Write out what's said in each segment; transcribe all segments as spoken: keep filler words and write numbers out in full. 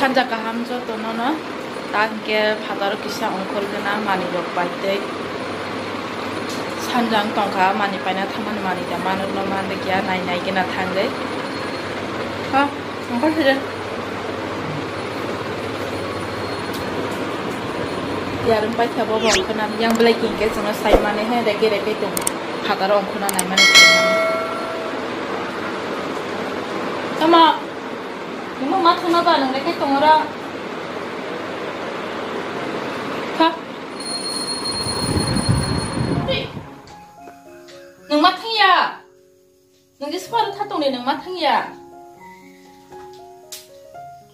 Sanja kaham joto nono, ta hwnkhe phataro kisa ongkhor gwnang manwi rok bai tei. Sanja wng tongkha, manwi paina thangmani manwi da manwk no manrwkya, nai nai gena thangwi. Ha, ongkhor side. Yarwng paikha bo bo ongkhornani, yang belai khe hwnkhe chwngno sai mani he rege rege tong phataro ongkhorna naimani. Tamo, nungno ma thangna ba nung rege tongora. Ha? Nung ma thangya? Nungni swkang tha tongni nung ma thangya.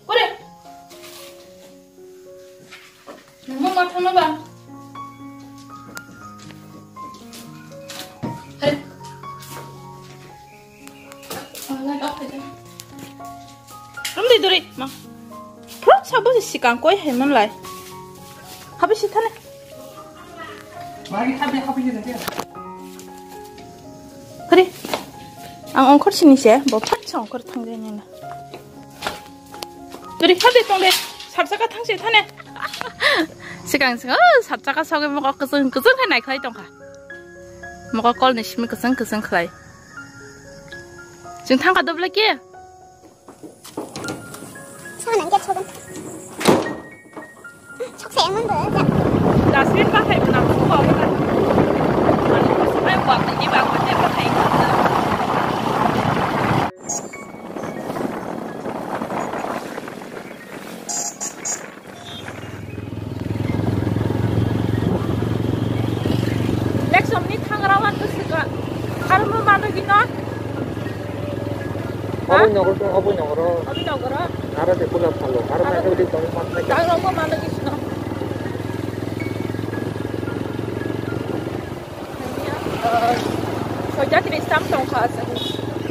Kore. Nung ma thangno ba. Hai. Romdi duri ma. Phrot sabo sikang koi hai manlai. Habi si thane. Kari. Ang ongkhor sini se, bo phatsa ongkhor thang jai nina. Kari, habi tong de, sapsaka thang se thane. Sikang sikang, oh, sapsaka soge mokok keseng keseng khai nai khlai tongkha. Mokok kol ni simi keseng keseng khlai. Jing thangka doble ke? Sono ke chogon. Sok se emon bo ja. Dustbin bahai bo nang ko ba na. Ani ko sai wa ni ba ko te bahai ko. Election ni thangra wan bwswk ka. Aro mo mano gino. Oboi nogor to, oboi nogoro. Oboi nogoro. Aro de kula phalo. Aro na de tong mat na. Thangra mo mano gino. Soja tris tam tongkha aswk.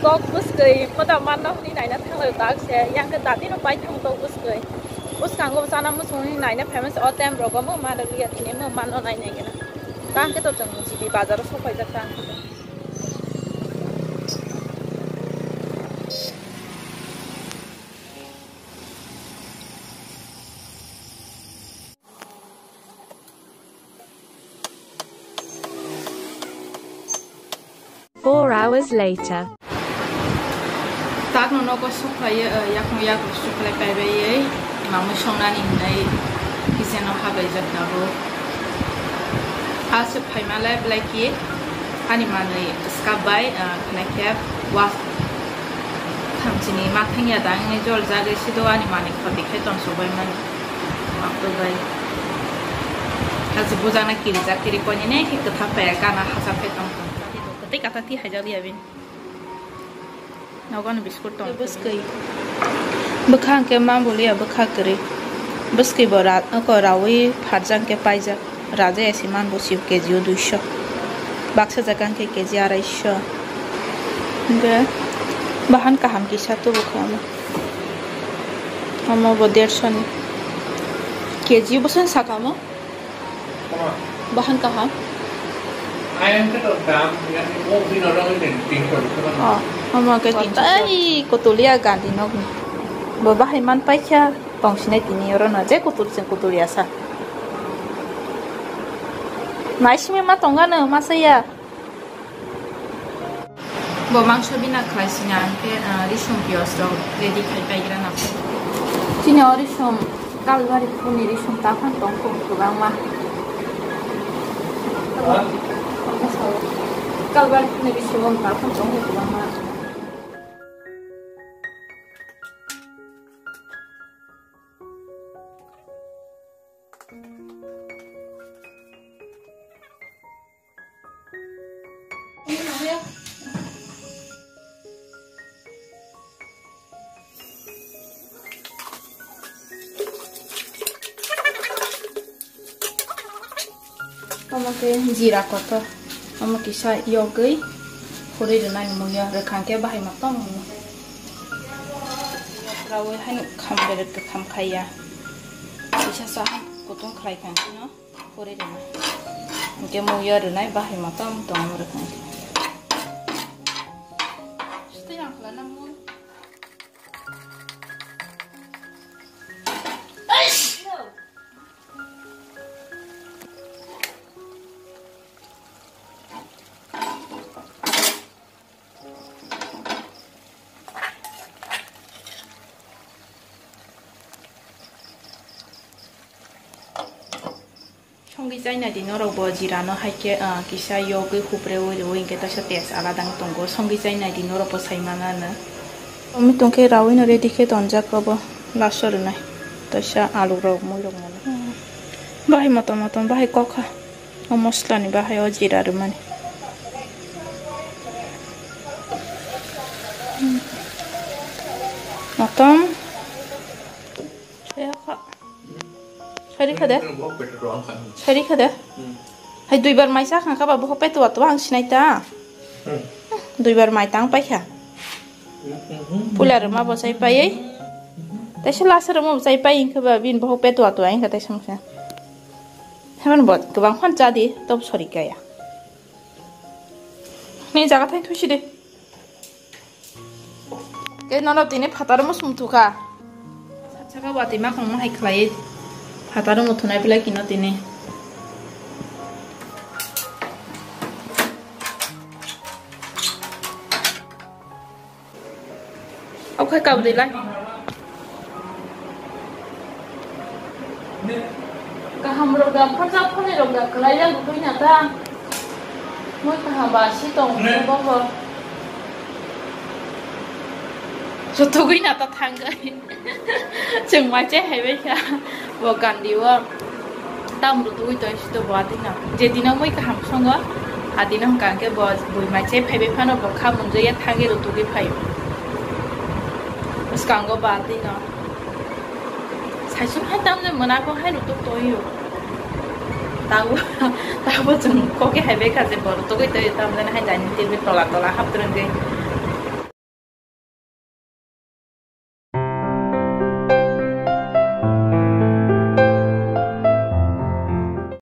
Kok bwswkwi moda manna hwnwi naina thanglaio tak se. Yang ke dati no pai thang kok bwswkwi. Bwskango chana muchungni naina phaimase o time rogo mo manrwliya tini mo manno nainai gana. Tang khe to chwng G B bazaro sok paijak tang khe to. Four hours later. Takno nogo sukhlaiwi, eh, yakung yakung sukhlai paibaiwi mamwi songnani hinwi kitchen-o habaijak tabuk. Aswk phaimale belai khe ani manwi swkap bai, eh, khwnai khe wa thamchini ma thangya da wngwi jol jagwi sido ani manwi khoti khai tongsobai mani. Makto bai. Kachi bujana kirijak kiri koni ne khe kwthap kaya gana hachal khe tongkha. Tei kata ti haijak ya bini. Nogo ni biskut tong. Bwskwi. Bwkha hwnkhe ma bulia bwkha kwrwi. Bwskwi bo ra-, oko rawi pharjak hwnkhe paijak. Raja ya si man bo si K G o duiso. Baksa jaga hwnkhe K G araisho. Hwnkhe bahan kaham kisa tubu kha omo. Omo bo dersho ni. K G bwswng saka omo. Bahan kaham. Ayang khe to dam, ya, o bini oro wngkha tin kori khe ba. Oh, omo khe tin. Ai, kutulia gandi nokni. Bo bahai man paikha, tongsinai tini oro no, je kutul chwng kutulia sa. Naisimi ma tongano, ma saya. Bo mangso bina khlai sina hwnkhe, ah, risum piyaj rok ready khai paigra nang. Chini o risum kalbari phuni risum ta phan tong kho kwbangma. Kalbari phuni risum ta phan tong kho kwbangma. Omo khe jira kotor, omo kisa yogwi khurui rwnani mungya rwkha hwnkhe bahai ma tongmani. Rawi haino kham berek kwkham khaiya, kisa sa kutung khlai kha hwnkhe no. Pore rwna. Hwnkhe mui o rwnai bahai motom tongma rwkha. Sitwini ang khlana mui. Songwi chainai di norok bo jira no hai khe, ah, kisa yogwi hupre ui rwi hwnkhe taisa taste alada wng tongo. Songwi chainai di norok bo sai manano. Omo tongkhe rawi no ready khe tonjak obo laso rwnai. Taisa alu rok mui rok mano. Bahai motom motom bahai kokha. O mosla ni bahai o jira rwmani. Motom. Saya kha. Sari kha de? Sari kha de? Hai duibar mai cha kha ba boho petu atu ang sinai ta. Duibar mai tang pai kha. Pula rwma bo chai pai. Taisa lasa rwma bo chai pai wngkhe ba bini boho petu atu ang kha taisa masa. Hemen bo kwbang phan cha di tob sori kaya. Ni jaga thai thusi de. Ke nono tini phataro musum thukha. Saka wati ma khong hai khlai. Phataro muthunai belai kino tini. Okhai kau de lai. Kaham rok da, phorjak phone rok da, kwlai ya, lutui na ta. Moi kaham ba, si tong, ne? Bobo. Lutugui na ta thangwi. Chwng mai che hai bai kha. Bo kandi o. Tam rutugui tong si to bo adino. Je dino moi kaham songo, adino hwnkha hwnkhe bo bui mai che phaibai phano bo kha munjui ya thangwi rutugui phaio. Bwskango bo adino. Saisung hai tamle mwnabo hai rutuk tongio. Tabo, tabo chwng koke hai bai kha je bo rutugui tongio tamle hai dining table tola tola hap twrwngwi.